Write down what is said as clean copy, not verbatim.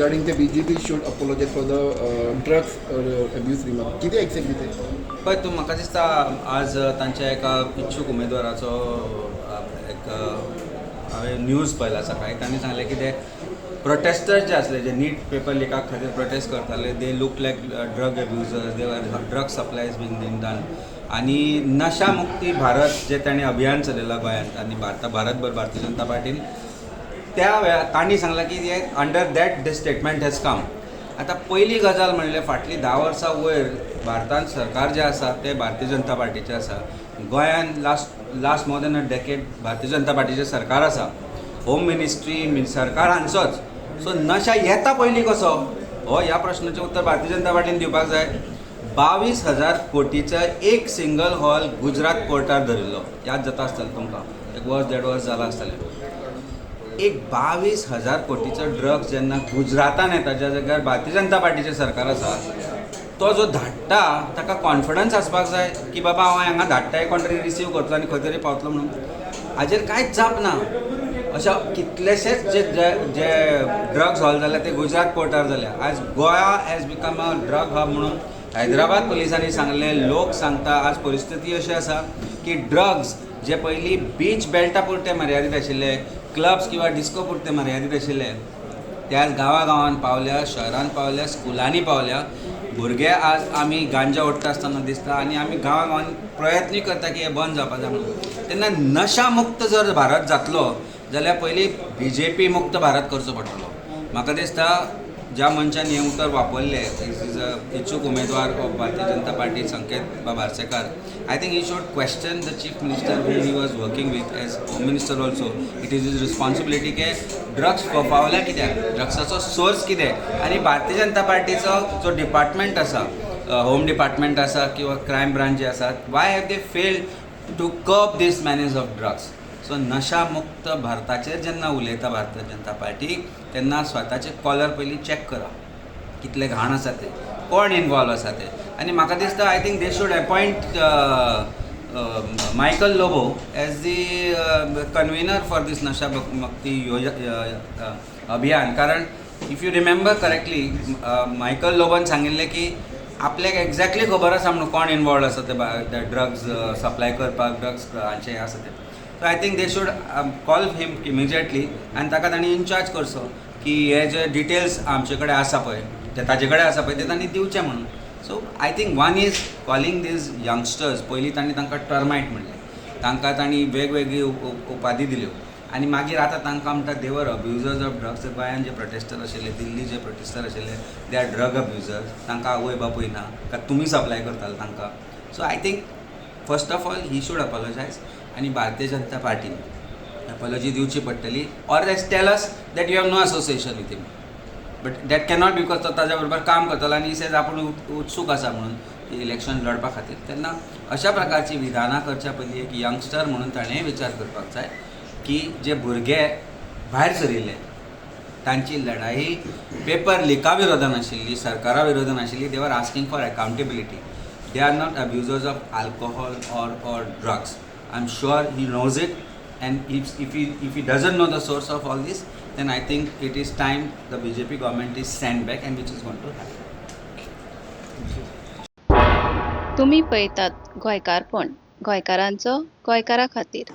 Regarding the BJP should apologize for the drugs abuse remark. कितें exactly तें? पळय तूं, म्हाका दिसता आज तांच्या एका इच्छूक उमेदवाराचो एक हांवें न्यूज पळयला सकाळी. तांणी सांगलें की ते प्रोटेस्टर्स जे आसले, जे नीट पेपर लिका खातीर प्रोटेस्ट करताले, they look like drug abusers, they drug supplies been done. आनी नशा मुक्ती भारत जे ताणें अभियान चलयलां गोंयांत आनी भारता भारतभर भारतीय जनता पार्टीन, त्या वेळार तांणी सांगलां की हे under that the statement has come. आतां पयली गजाल म्हणल्यार फाटलीं 10 वर्सां वयर भारतांत सरकार जें आसा तें भारतीय जनता पार्टीचें आसा. गोंयांत last more than a decade Bharatiya Janata पार्टीचें सरकार आसा. होम मिनिस्ट्री सरकार हांचोच. सो नशा येता पयलीं कसो, हो ह्या प्रश्नाचें उत्तर भारतीय जनता पार्टीन दिवपाक जाय. 22,000 कोटीचो एक सिंगल हॉल गुजरात पोर्टार धरिल्लो, याद जाता आसतलें तुमकां, एक वर्स देड वर्स जालां आसतलें. एक 22,000 कोटीचो ड्रग्स जेन्ना गुजरातान येता, ज्या जाग्यार भारतीय जनता पार्टीचें सरकार आसा, तो जो धाडटा ताका कॉन्फिडन्स आसपाक जाय की बाबा हांव हांगा धाडटा, कोण तरी रिसीव करतलो आनी खंय तरी पावतलो म्हणून. हाजेर कांयच जाप ना. अशा कितलेशेच जे जे जे ड्रग्स हॉल जाल्या ते गुजरात पोर्टार जाल्या. आज Goa has become a drug hub म्हणून हैदराबाद पुलिसांनी सांगलें, लोक सांगता. आज परिस्थिती अशी आसा की ड्रग्स जे पयलीं बीच बेल्टा पुरते मर्यादीत आशिल्ले, क्लब्स किंवा डिस्को पुरते मर्यादीत आशिल्ले, ते आज गांवा गांवान पावल्या, शहरान पावल्या, स्कुलांनी पावल्या. भुरगे आज आमी गांजा ओडटा आसतना दिसता आनी आमी गांवा गांवान प्रयत्नूय करता की हें बंद जावपा जाय म्हणून. तेन्ना नशा मुक्त जर भारत जातलो जाल्यार पयलीं बीजेपी मुक्त भारत करचो पडटलो. म्हाका दिसता ज्या मनशान हें उतर वापरलें, is a इच्छूक उमेदवार ऑफ भारतीय जनता पार्टी, संकेत बाब Arsekar, I think he should question the chief minister who he was working with as home minister also. It is his responsibility के ड्रग्स फोफावल्या कित्याक, ड्रग्साचो सोर्स कितें आनी भारतीय जनता पार्टीचो जो डिपार्टमेंट आसा, होम डिपार्टमेंट आसा किंवा क्रायम ब्रांच जे आसा, why have they failed to curb this menace of drugs? So नशा मुक्त भारताचेर जेन्ना उलयता भारतीय जनता पार्टी, तेन्ना स्वताचे कॉलर पयलीं चॅक करा, कितले घाण आसा ते, कोण इनवॉल्व आसा ते. आनी म्हाका दिसता I think they should appoint Michael Lobo as the convener for this नशा मुक्ती योज अभियान. कारण if you remember correctly, Michael लोबोन सांगिल्लें की आपल्याक एग्जॅक्टली खबर आसा म्हणून कोण इनवॉल्व आसा ते ड्रग्स सप्लाय करपाक, ड्रग्स हांचे हें आसा ते. So I think they should call him immediately आनी ताका तांणी इनचार्ज करचो की हे जे डिटेल्स आमचे कडेन आसा पळय, ते ताजे कडेन आसा पळय, ते तांणी दिवचे म्हणून. So I think one is calling these youngsters, पयलीं तांणी तांकां टर्मायट म्हणलें, तांकां तांणी वेगवेगळी उपाधी दिल्यो आनी मागीर आतां तांकां म्हणटा they were abusers of drugs. गोंयान जे प्रोटेस्टर आशिल्ले, दिल्ली जे प्रोटेस्टर आशिल्ले, they are drug abusers. तांकां आवय बापूय ना काय? तुमी सप्लाय करताले तांकां? So I think first of all he should apologize आनी भारतीय जनता पार्टीन अपॉलॉजी दिवची पडटली, or else tell us that you have no association with him. But that cannot, because तो ताज्या बरोबर काम करतलो आनी सेज आपूण उत्सूक आसा म्हणून इलेक्शन लढपा खातीर. तेन्ना अशा प्रकारची विधानां करच्या पयलीं एक यंगस्टर म्हणून ताणें विचार करपाक जाय की जे भुरगे भायर सरिल्ले तांची लढाई पेपर लिका विरोधान आशिल्ली, सरकारा विरोधान आशिल्ली. They are asking for accountability. They are not abusers of alcohol or drugs. I am sure he knows it, and if he doesn't know the source of all this, then I think it is time the BJP government is sent back, and which is going to happen. तुमी पळयतात गोंयकारपण, गोंयकारांचो गोंयकारा खातीर.